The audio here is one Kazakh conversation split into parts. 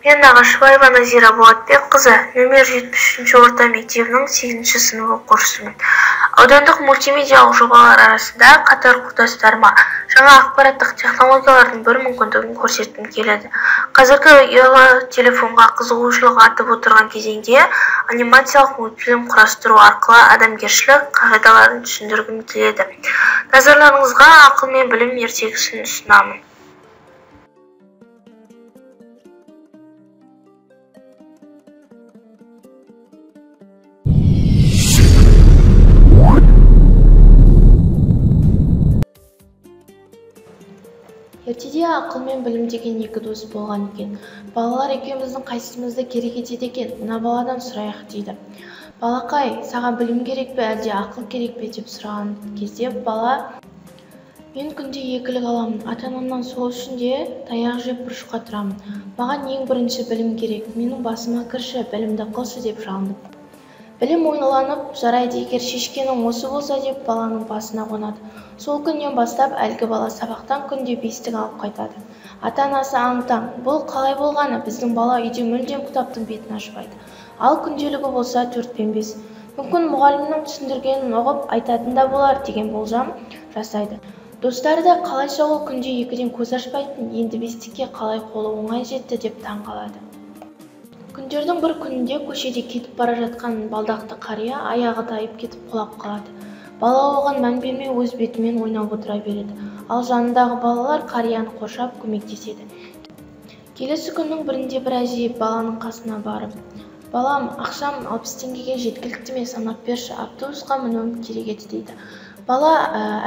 Мен Нағашыбаева Назира Болатбекқызы, нөмір 73 орта мектебінің 8 сынып оқушысымын. Аудандық мультимедиялық жобалар арасында қатар құрдастарыма жаңа ақпараттық технологиялардың бір мүмкіндігін көрсеткім келеді. Қазіргі ұялы телефонға қызығушылық артып отырған кезеңде анимациялық мультфильм құрастыру арқылы адамгершілік қағидаларын түсіндіргім келеді. Назарларыңызға ақыл мен білім ертегісін ұсынамын. Ертеде ақыл мен білім деген екі дос болған екен. Балалар екеуміздің қайсымызды керек етеді екен, мына баладан сұрайық дейді. Балақай, саған білім керек пе, әлде ақыл керек пе деп сұраған кезде бала, мен күнде екілік аламын, ата-анамнан сол үшін де таяқ жеп бұрышқа тұрамын. Маған ең бірінші білім керек, менің басыма кірші, білімді қылшы деп жалынып. Білім ойланып, жарайды егер шешкенің осы болса деп баланың басына қонады. Сол күннен бастап әлгі бала сабақтан күнде бестік алып қайтады. Ата-анасы аң-таң, бұл қалай болғаны, біздің бала үйде мүлдем кітаптың бетін ашпайды. Ал күнделігі болса 4 пен 5. Мүмкін мұғалімнің түсіндіргенін ұғып айтатын да болар деген болжам жасайды. Достары да қалайша ол күнде 2-ден көз ашпайтын, енді бестікке қалай қолы оңай жетті деп таң қалады. Күндердің бір күнінде көшеде кетіп бара жатқан балдақты қария аяғы тайып кетіп құлап қалады. Бала оған мән бермей өз бетімен ойнап отыра береді. Ал жанындағы балалар қарияны қоршап көмектеседі. Келесі күннің бірінде бір әжей баланың қасына барып, «Балам, ақшам 60 теңгеге жеткілікті ме, санап берші, автобусқа мінуім керек еді» дейді. Бала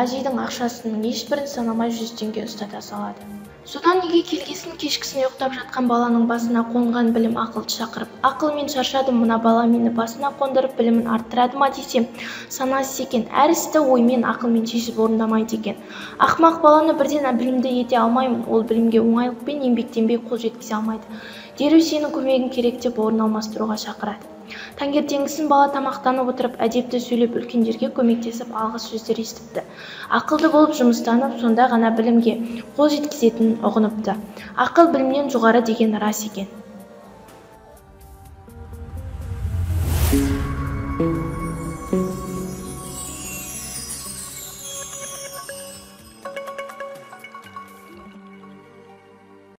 әжейдің ақшасының ешбірін санамай 100 теңге ұстата салады. Содан үйге келгесін кешкісін ұйықтап жатқан баланың басына қонған білім ақылды шақырып, ақылмен шаршадым, мына бала мені басына қондырып білімін арттырады ма десем, санасыз екен, әр істі оймен ақылмен шешіп орындамайды екен. Ақмақ баланы бірден білімді ете алмаймын, ол білімге оңайлықпен еңбектенбей қол жеткізе алмайды. Дереу сенің көмегің керек деп орын алмастыруға шақырады. Таңертеңгісін бала тамақтанып отырып, әдепті сөйлеп үлкендерге көмектесіп алғыс сөздер естіпті. Ақылды болып жұмыстанып, сонда ғана білімге қол жеткізетінін ұғыныпты. Ақыл білімнен жоғары деген рас екен.